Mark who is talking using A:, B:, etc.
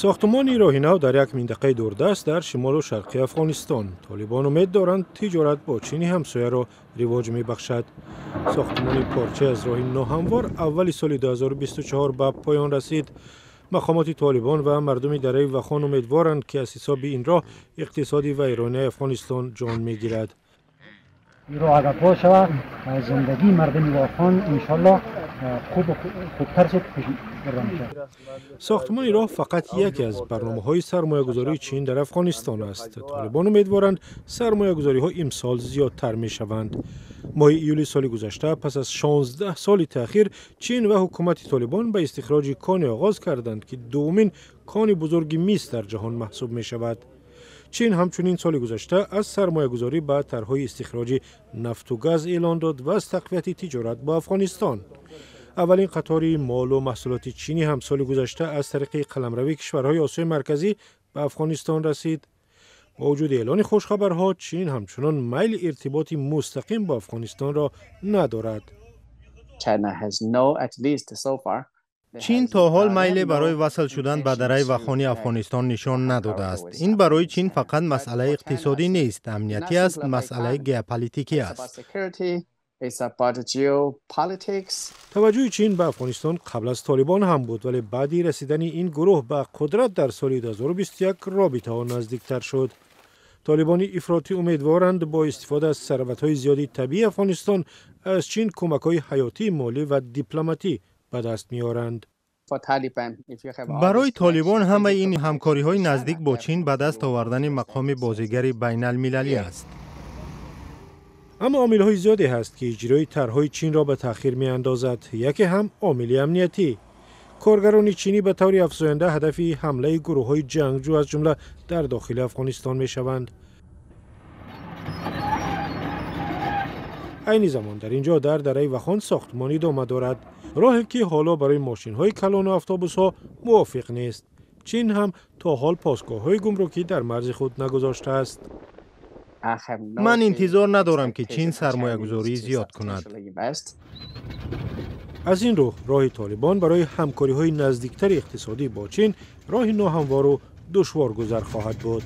A: Сохтмони роҳи нав дар як минтақаи дурдаст дар шимолу шарқи Афғонистон. Толибон умед доранд, тиҷорат бо Чини ҳамсояро ривоҷ мебахшад. Сохтмони порчае аз роҳи ноҳамвор аввали соли 2024 ба поён расид. Мақомоти Толибон ва мардуми дараи Вахон умедворанд, ки аз ҳисоби ин роҳ иқтисоди вайронаи Афғонистон ҷон мегирад.
B: Ин роҳ агар боз шавад, зиндагии мардуми Вахон иншоаллоҳ хуб хубтар шуд, пеш бурда мешавад.
A: Сохтмони роҳ фақат яке аз барномаҳои сармоягузории Чин дар Афғонистон аст. Толибон умедворанд, сармоягузориҳо имсол зиёдтар мешаванд. Моҳи июли соли гузашта, пас аз 16 соли таъхир, Чин ва ҳукумати Толибон ба истихроҷи коне оғоз карданд, ки дуввумин кони бузурги мис дар ҷаҳон маҳсуб мешавад. Чин ҳамчунин соли гузашта аз сармоягузорӣ ба тарҳҳои истихроҷи нафту газ эълон дод ва аз тақвияти тиҷорат бо Афғонистон. Аввалин қатори молу маҳсулоти чинӣ ҳам соли гузашта аз тариқи қаламрави кишварҳои Осиёи Марказӣ ба Афғонистон расид. Бо вуҷуди эълони хушхабарҳо, Чин ҳамчунон майли иртиботи мустақим бо Афғонистонро надорад.
C: Чин то ҳол майле барои васл шудан ба дараи Вахони Афғонистон нишон надодааст. Ин барои Чин фақат масъалаи иқтисодӣ нест, амниятӣ аст, масъалаи геополитикӣ аст.
A: Таваҷҷӯҳи Чин ба Афғонистон қабл аз Толибон ҳам буд, вале баъди расидани ин гурӯҳ ба қудрат дар соли 2021 робитаҳо наздиктар шуд. Толибони ифротӣ умедворанд, бо истифода аз сарватҳои зиёди табиии Афғонистон аз Чин кӯмакҳои ҳаётии молӣ ва дипломатӣ ба даст меоранд.
C: Барои Толибон ҳамаи ин ҳамкориҳои наздик бо Чин ба даст овардани мақоми бозигари байналмилалӣ аст.
A: Аммо омилҳои зиёде ҳаст, ки иҷрои тарҳҳои Чинро ба таъхир меандозад. Яке ҳам омили амниятӣ. Коргарони чинӣ ба таври афзоянда ҳадафи ҳамлаи гурӯҳҳои ҷангҷӯ, аз ҷумла дар дохили Афғонистон, мешаванд. Айни замон дар ин ҷо, дар дараи Вахон, сохтмон идома дорад, роҳе ки ҳоло барои мошинҳои калону автобусҳо мувофиқ нест. Чин ҳам то ҳол посгоҳҳои гумрукӣ дар марзи худ нагузоштааст.
C: Ман интизор надорам, ки Чин сармоягузорӣ зиёд кунад.
A: Аз ин рӯ роҳи Толибон барои ҳамкориҳои наздиктари иқтисодӣ бо Чин роҳи ноҳамвору душворгузар хоҳад буд.